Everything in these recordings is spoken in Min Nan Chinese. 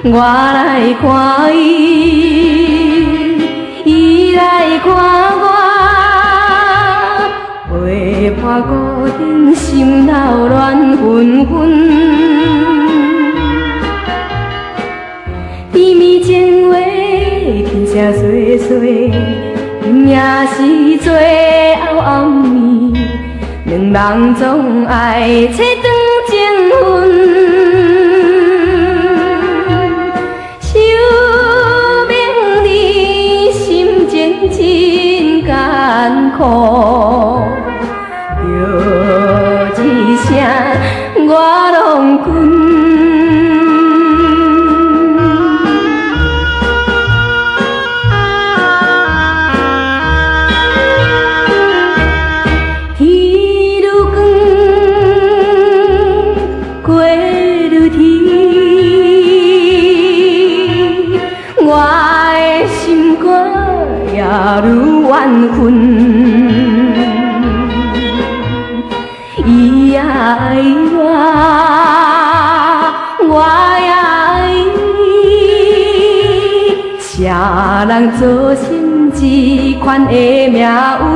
我來看伊，伊來看我，陪伴孤燈，心頭亂紛紛。甜蜜情話，輕聲細細，今夜是最後暗暝，兩人總愛切斷情分。想明你心情真艱苦，叫一聲我郎君。天愈光，月愈甜，我的心肝也愈怨恨。伊也愛我，我也愛伊，誰人造成這款的命運？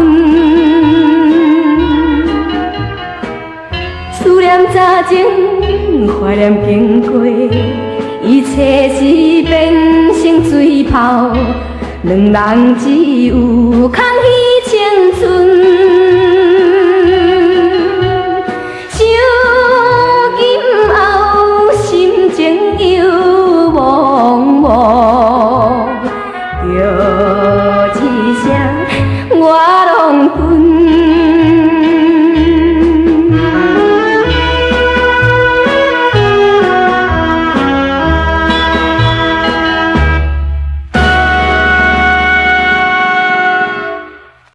思念早前，懷念經過，一切是變成水泡，兩人只有空虛青春。